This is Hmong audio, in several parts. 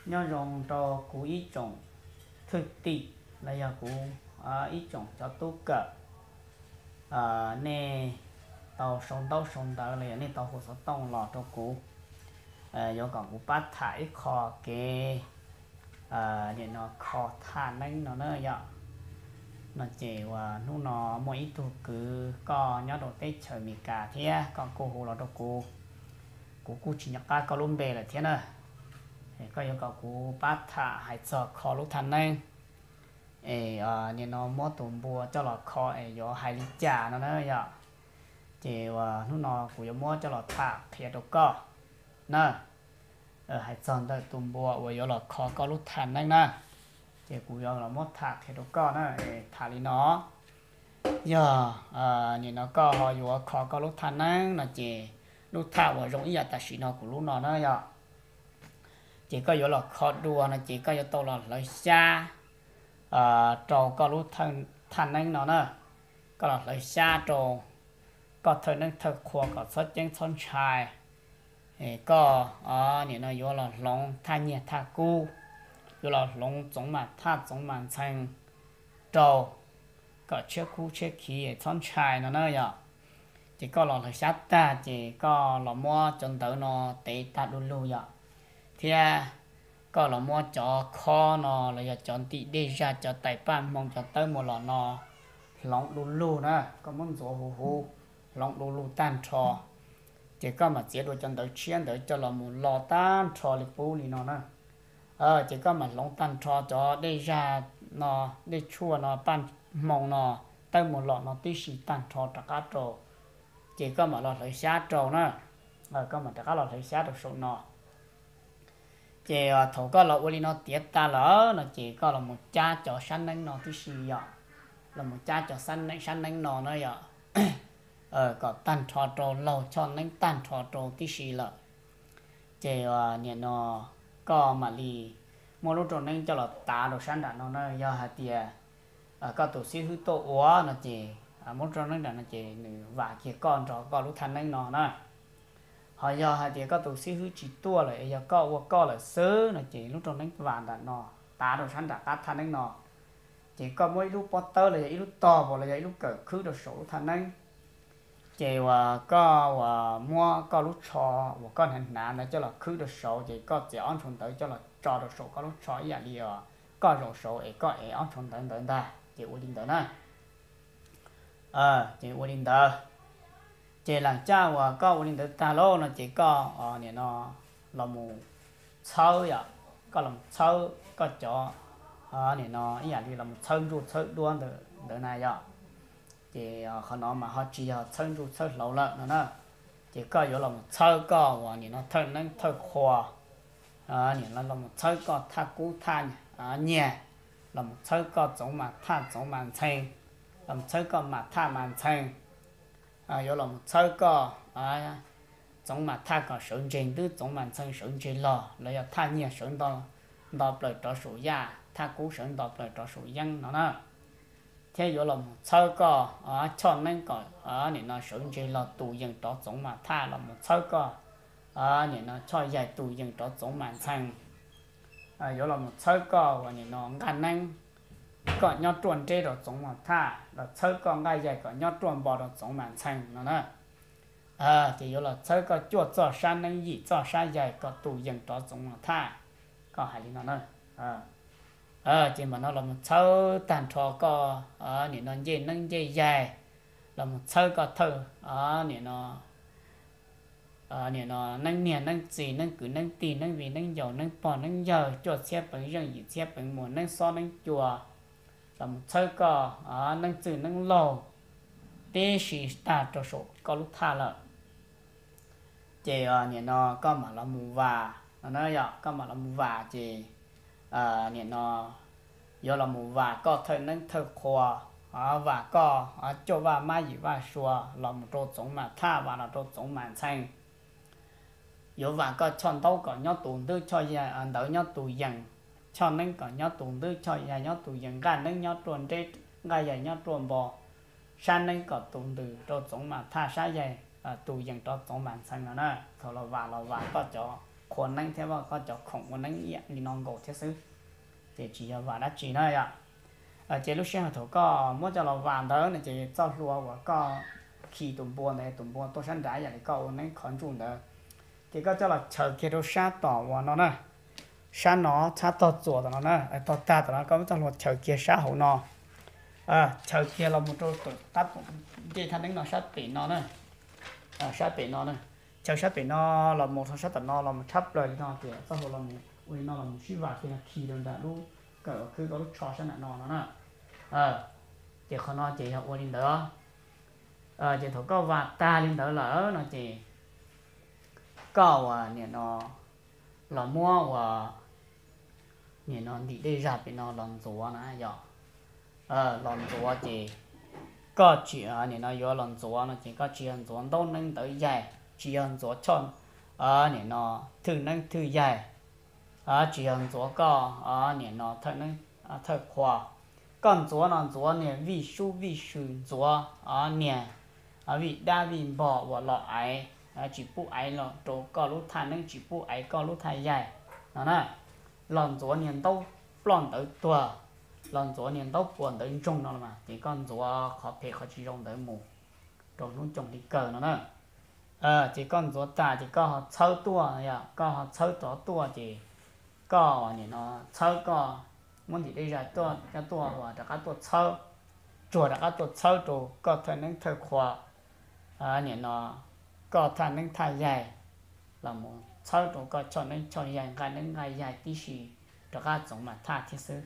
Nyob zoo rau kuv ib tsoom thwj tim los yog kuv ib tsoom cov tub kawm, nej tau sau ntaub sau ntawv los yog nej tau hu xov tooj los rau kuv, yuav kom kuv pab tham ib qho kev, nim no kho thaj neeb no na yom. No ces uas hnub no muaj ib tug kwv koj nyob rau teb chaws Amelikas thiab koj kuj hu los rau kuv, kuv kuj tsis nco qab koj lub npe lawm thiab na. Koj yuav kom kuv pab tham hais txog kho lub thaj neeb, es nim no muab tus npua coj los kho es yuav hais li cas no na yom. Ces uas hnub no kuv yuav muab coj los tham qhia rau koj na. Hais txog ntawm tus npua uas yuav los kho koj lub thaj neeb na, ces kuv yuav los muab tham qhia rau koj na. Tham li no, yog nim no koj ho yuav kho koj lub thaj neeb no ces lub thaj uas zoo ib yam tam sim no kuv lub no na yom, ces koj yuav los kho dua no ces koj yuav tau los hlawv xyab rau koj lub thaj neeb no na. Koj los hlawv xyab rau koj thawj neeb thawj qhua kom txhob ceeb txhob ntshai. Koj nim no yuav los hloov thaj nyiaj thaj kub, yuav los hloov txoov mas thaj txoov mas ntxhee rau kom tshiab kub tshiab khiv txhob ntshai no na yom. Ces koj los hlawv xyab tag ces koj los muab cov ntawv no tev tag du lug yom, thiab koj los muab cov khob no los yog cov ntim dej zag cov tais paj hmoo cov tawb mus los no hloov du lug na, koj muab ntxuav huv huv hloov du lug tag nrho. Ces koj mam txiav dua cov ntawv tshiab ntawd coj los mus lo tag nrho li qub li no na. Ces koj mam hloov tag nrho cov dej zag no, dej tshuaj no, paj hmoo no, tawb mus los no tib si tag nrho rov qab rau. Ces koj mam los hlawv xyab rau na, koj mam rov qab los hlawv xyab rau saum no. Ces thaum koj los ua li no tiav tas lawm no ces koj los mus cab cov sab neeb no tib si yom, los mus cab cov sab neeb no na yom, kom tag nrho rau laug choj neeb tag nrho rau tib si lawm. Ces nim no koj mam li muab lub rau neeb coj los tav rau sab nram no na. Yog hais tias koj tus xib hwb tuaj ua no ces muab rau neeb nram no ces nws vam kiag koj nrog koj lub thaj neeb no na. Ho yog hais tias koj tus xib hwb tsis tuaj lawm es yog koj ua koj lawm xwb no ces lub rau neeb vam nram no, tav rau sab nram qab thaj neeb no, ces koj muab ib lub pob tawb los yog ib lub tog los yog ib lub kawm khwb rau saum lub thaj neeb. Ces uas koj uas muab koj lub tsho uas koj hnav hnav ntawd coj los khwb rau saud ces koj txiav ob ntshaus ntawv coj los tso rau saum koj lub tsho ib yam li koj zaum saud es koj ev ob ntshaus ntawv ntawd ntag ces ua li ntawd na. Ces ua li ntawd, ces lam caj uas koj ua li ntawd tag lauj no ces koj nim no los mus txhawb yom, koj los txhawb koj cov, nim no ib yam li los txhawb ntsuj txhawb duab ntawd na yom. Ces qhov no mas ho tsis yog txhawb ntsuj txhawb hlauv lawm no na. Ces koj yuav los mus txhawb koj uas nim no thawj neeb thawj qhua, nim no los mus txhawb koj thaj kub thaj nyiag, los mus txhawb koj txoov mas thaj txoov mas ntxhee, los mus txhawb koj mas thaj mas ntxhee, yuav los mus txhawb koj txoov mas thaj kom sawv ntseg ntwb, txoov mas ntxhee sawv ntseg log, los yog thaj nyiag sawv nto plaws rov saum yaj, thaj kub sawv nto plaws rov saum yeeb no na. Thiab yuav los mus txhawb koj choj neeb kom nim no sawv ntseg log tus yees rov txoov mas thaj, los mus txhawb koj nim no choj yaig tus yees rov txoov mas ntxhee. Yuav los mus txhawb koj uas nim no nqaj neeb kom nyob ruaj nreb rau txoov mas thaj, los txhawb koj nqaj yaig kom nyob ruaj npo rau txoov mas ntxhee no na. Ces yuav los txhawb koj cuaj txoj sab neeb yim txoj sab yaig kom tus yees rov txoov mas thaj, koj hais li no na. Ces mam no los mus txhawb tag nrho koj nim no ncej neeb ncej yaig, los mus txhawb koj thawj nim no nim no neeb niag neeb txiv neeb kwv neeb tij neeb viv neeb ncaus neeb pog neeb yawg cuaj txhiab peev zeej yim txhiab peev muas neeb xob neeb cua, los mus txhawb koj neeb txwj neeb laug tib si tag rau saum koj lub thaj lawm. Ces nim no koj mam los mus vas no na yom, koj mam los mus vas ces nim no yuav los mus vas koj thawj neeb thawj qhua, vas koj cuaj vaj mab yim vaj sua los mus rau txoov mas thaj, vas los rau txoov mas ntxhee. Yuav vas koj choj ntaub kom nyob tus ntwb, choj ntawv nyob tus yees, choj neeb kom nyob tus ntwb, choj yaig nyob tus yees, nqaj neeb nyob ruaj nreb, nqaj yaig nyob ruaj npo, sab neeb kom tus ntws rau txoov mas thaj, sab yaig tus yees rov txoov mas ntxhee no na. Thaum los vas los vas koj cov qhua neeb thiab koj cov khoom ua neeb ib yam li no nkaus thiab xwb, ces tsis yog vam dab tsi na yom. Ces lub sij hawm thaum koj muab coj los vam ntawd no ces txoj hlua uas koj khi tus npua ntawd, tus npua tuaj sab nrad ib yam li koj ua neeb khov ntsuj ntawd, ces koj coj los chaws kiag rau sab tom uas no na, sab no, sab tog txuas tom no na, tog tag tom no koj muab txoj hlua chaws kiag sab hauv no, chaws kiag los mus rau tom qab tom ntej thaj neeb no sab pem no na, sab pem no na, chaws sab pem no los mus rau sab tom no los mus tshab plaws li no ces txoj hlua los mus ua li no los mus sib vam kiag no khi rau nram lub kawm uas khwb koj lub tsho sab nram no no na. Ces qhov no ces yog ua li ntawd. Ces thaum koj vam tag li ntawd lawm no ces koj uas nim no los muab uas nim no ntim dej zag pem no los ntxuav na yom. Los ntxuav ces koj tsis, nim no yuav los ntxuav no ces koj tsis yog ntxuav ntaub neeb ntawv yaig, tsis yog ntxuav choj, nim no thwj neeb thwj yaig, tsis yog ntxuav koj nim no thawj neeb thawj qhua. Koj ntxuav no ntxuav niag vij sub vij sw, ntxuav niag vij dab vij npog uas los aiv, tsis pub aiv los rau koj lub thaj neeb, tsis pub aiv koj lub thaj yaig no na. Los ntxuav niag ntaub ploj ntawv tuag, los ntxuav niag ntaub puas ntawv ntsoog no los mas ces koj ntxuav qhov phem qhov tsis zoo ntawd mus rau hnub cooj hli kawg no na. Ces koj ntxuav tas ces koj ho txhawb tuaj, koj ho txhawb rov tuaj ces koj nim no txhawb, koj muab ntim dej zag tuaj, coj tuaj uas rov qab tuaj txhawb, tsuag rov qab tuaj txhawb rau koj thawj neeb thawj qhua, nim no koj thaj neeb thaj yaig, los mus txhawb rau koj choj neeb choj yaig, nqaj neeb nqaj yaig tib si, rov qab txoov mas thaj thiab xwb.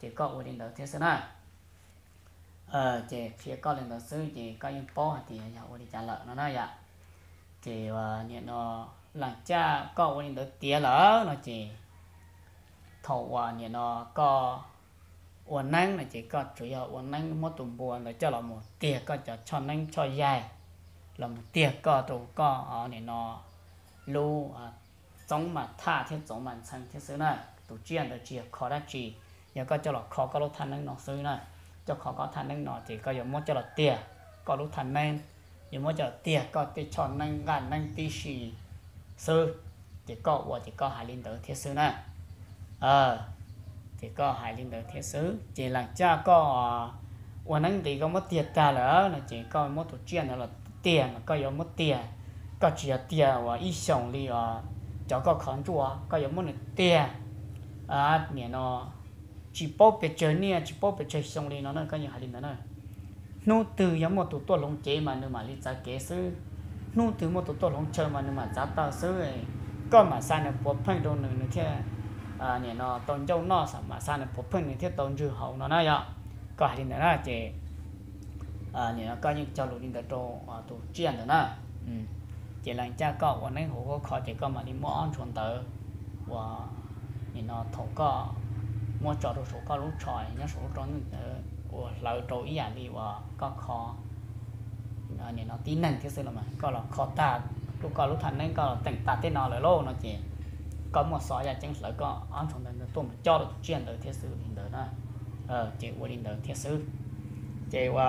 Ces koj ua li ntawd thiab xwb na. Ces qhia koj li ntawd xwb ces koj yeej paub hais tias yog ua li cas lawm no na yom. Ces nim no lees caj koj ua li ntawd tiav lawm no ces thaum uas nim no koj ua neeb no ces koj tsuas yog ua neeb muab tus npua ntawd coj los mus tiag koj cov choj neeb choj yaig, los mus tiag koj rau koj nim no lub txoov mas thaj thiab txoov mas ntxhee thiab xwb na. Tus tsiaj ntawd tsis yog kho dab tsi, yog koj coj los kho koj lub thaj neeb no xwb na. Coj kho koj thaj neeb no ces koj yuav muab coj los tiag koj lub thaj neeb, yuav muab coj los tiag koj tej choj neeb nqaj neeb tib si xwb, ces koj ua ces koj hais li ntawd thiab xwb na. Ces koj hais li ntawd thiab xwb ces lees caj koj ua neeb nqis koj muab tiag tag lawm no ces koj muab tus tsiaj ntawd los tiag mas koj yuav muab tiag, koj tsis yog tiag uas ib xyoos li os, cov koj khov ntsuaj, koj yuav muab nws tiag nim no tsis paub pes tsawg niaj tsis paub pes tsawg xyoo li no na, koj yeej hais li ntawd na. Hnub twg yog muaj tus tuaj hloov cev mas nws mam li txav kev xwb, hnub twg muaj tus tuaj hloov chaw mas nws mam txav taw xwb. Koj mam xa nws puav pheej rau nws, nws thiaj nim no tau ncauj noj, mam xa nws puav pheej nws thiaj tau ntswg haus no na yom. Koj hais li ntawd na ces nim no koj yeej cog lus li ntawd rau tus tsiaj ntawd na. Ces lees caj koj ua neeb hauv koj kho ces koj mam li muab ob ntshua ntawd uas nim no thaum koj muab tso rau saum koj lub tsho nyob saum lub roob ntawd uas hlawv rau ib yam li uas koj kho nim no tib neeg thiab xwb los mas koj los kho tag lub, koj lub thaj neeb koj los teem tag tej no lawm lauj no ces koj muaj xov yaj ceeb hlawv koj ob ntshua ntawd tuaj mus cob rau tus tsiaj ntawd thiab xwb li ntawd na. Ces ua li ntawd thiab xwb. Ces ua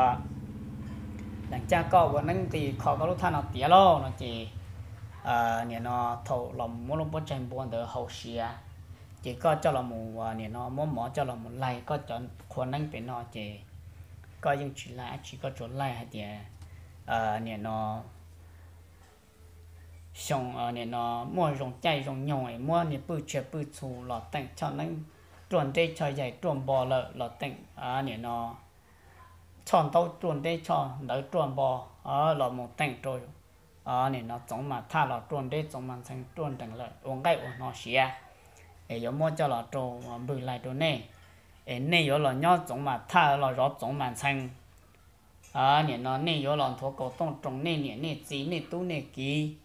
lees caj koj ua neeb nqis kho koj lub thaj no tiav lauj no ces nim no thaum los muab lub pob tsaig npua ntawd hau siav, ces koj coj los mus nim no muab mov coj los mus laig koj cov qhua neeb pem no ces koj yeej tsis laig dab tsi, koj tsuas laig hais tias nim no xyoo nim no muaj zoo caij zoo nyoog es muab niag pwj tshiab pwj txhu los teem choj neeb ruaj nreb choj yaig ruaj npo lawm los teem nim no choj ntaub ruaj nreb choj ntawv ruaj npo los mus teem rau nim no txoov mas thaj los ruaj nreb txoov mas ntxhee ruaj nrees lawm ua nqaij ua hno siav, es yuav muab coj los rau npwg laig rau nej, es nej yuav los nyob txoov mas thaj los zov txoov mas ntxhee. Nim no nej yuav los nthuav kaus tooj roos nej niam nej txiv nej tub nej kiv.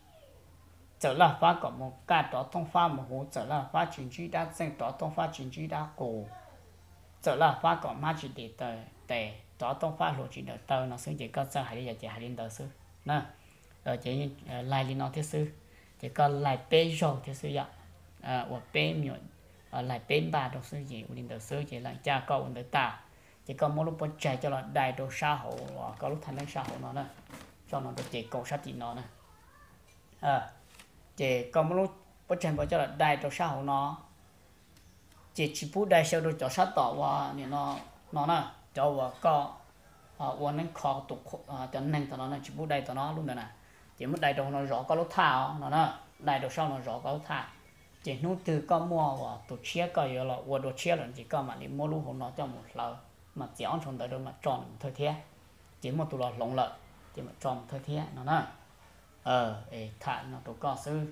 Txawm laj fab kom mus kaj rov tooj fab mus huv, txawm laj fab tsis ntsib dab txeej rov tooj fab tsis ntsib dab qus, txawm laj fab kom hmab tsis dim taw tes rov tooj fab hluas tsis daws taw no xwb ces koj txawj hais li cas ces hais li ntawd xwb na. Ces laig li no thiab xwb, ces koj laig peb zaug thiab xwb yom, ua peb me nyuam, laig peb npaj rau xwb ces ua li ntawd xwb ces lees caj koj ua ntawd tas, ces koj muab lub pob tsaig coj los dai rau sab hauv koj lub thaj neeb sab hauv no na, tso no rau ces kaum sab tim no na. Ces koj muab lub pob tsaig npua coj los dai rau sab hauv no, ces tsis pub dai xyaw rau cov sab tom uas nim no, no na, cov uas koj ua neeb kho cov neeg tom no na, tsis pub dai tom no lub ntawd na. Ces muab dai rau hauv no zov koj lub thaj os no na, dai rau sab hauv no zov koj lub thaj. Ces hnub twg koj muaj uas tus tshiab koj yuav los ua dua tshiab lawm ces koj mam li muab lub hauv no coj mus hlawv, mas txiav ob ntshaus ntawv rau mam tso nws mus thawj thiab. Ces muaj tus los hloov lawm ces mam tso mus thawj thiab no na. Es tham li no rau koj xwb,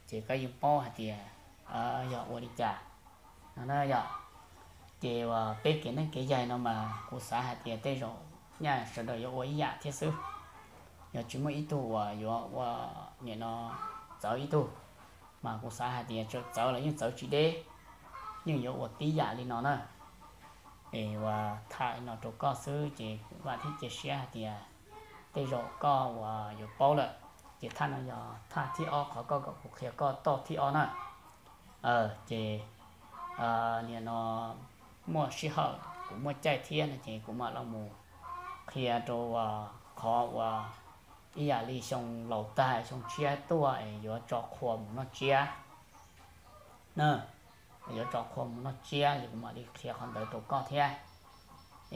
ces koj yeej paub hais tias yog ua li cas no na yom. Ces uas peb kev neeb kev yaig no mas kuv xav hais tias tej zaum nyaj sawv daws yuav ua ib yam thiab xwb. Yog tsis muaj ib tug uas yuav ua nim no txawv ib tug, mas kuv xav hais tias txawm txawv los yeej txawv tsis deb, yeej yuav ua tib yam li no na. Es uas tham li no rau koj xwb ces kuv vam thiab cia siab hais tias tej zaum koj uas yuav paub lawm. Ces thaj no yog thaj thib ob, qhov koj kom kuv qhia koj toj thib ob na. Ces nim no muaj sij hawm kuv muaj caij thiab no ces kuv mam los mus qhia rau qhov uas ib yam li xyoo laus tag xyoo tshiab tuaj es yuav tso qhua mus noj tsiab na. Yuav tso qhua mus noj tsiab ces kuv mam li qhia qhov ntawd rau koj thiab.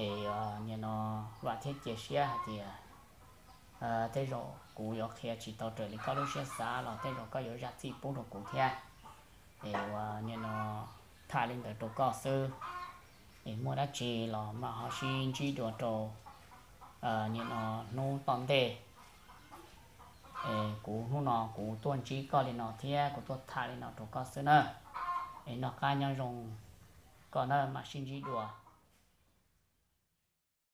Es nim no vam thiab cia siab hais tias tej zaum kuv yuav qhia tsis tau raws li koj lub siab xav los tej zaum koj yuav zam txim pub rau kuv thiab. Es uas nim no tham li ntawd rau koj xwb, es muaj dab tsi los mam ho sib ntsib dua rau nim no hnub tom ntej. Es kuv hnub no kuv tuaj ntsib koj li no thiab kuv tuaj tham li no rau koj xwb na. Es noj qab nyob zoo koj na, mam sib ntsib dua.